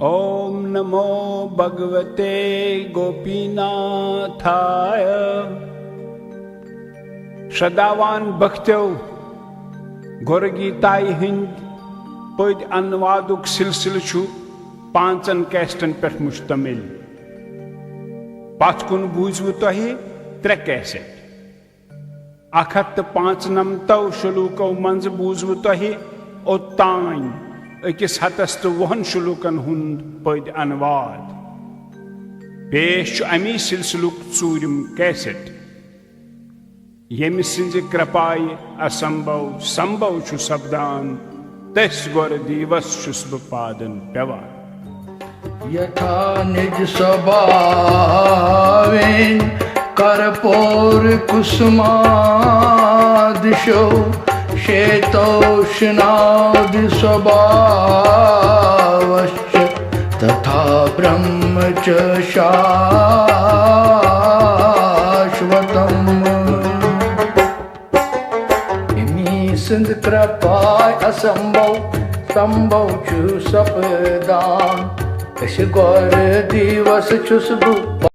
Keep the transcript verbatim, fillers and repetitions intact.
اوم نمو بھگوتے گوپیناتھایا۔ شرٛدھاوان بھکتیو، گورگیتایہِ ہٕنٛدۍ پٔدۍ انوادُک سلسلہٕ چھُ پانٛژن کیسٹن پٮ۪ٹھ مشتمل۔ پتھ کُن بوٗزوٕ تۄہہِ ترٛےٚ کیسٹ۔ اکھ ہتھ تہٕ پانٛژنمتو شلوکو منٛزٕ بوٗزوٕ تۄہہِ اوٚتام أکِس ہتس تہٕ وُہن شلوکن ہُنٛد پٔدۍ انواد۔ پیش چھُ امی سلسلُک ژوٗرِم کیسٹ۔ ییٚمہِ سٕنٛزِ کرپایہِ اسمبھو سمبھو چھُ سپدان، تٔسۍ گۄرٕ دیوس چھُس بہٕ پادن پٮ۪وان۔ यथा निजस्वभावेन कर्पूरकुसुमादिषु शीतोष्णादिस्वभावश्च तथा ब्रह्म च शाश्वतम्। أمی سٕنٛز کرپایہِ اسمبھو سمبھو چھُ سپدان، أسۍ گۄرٕ دیوس چھُس بہٕ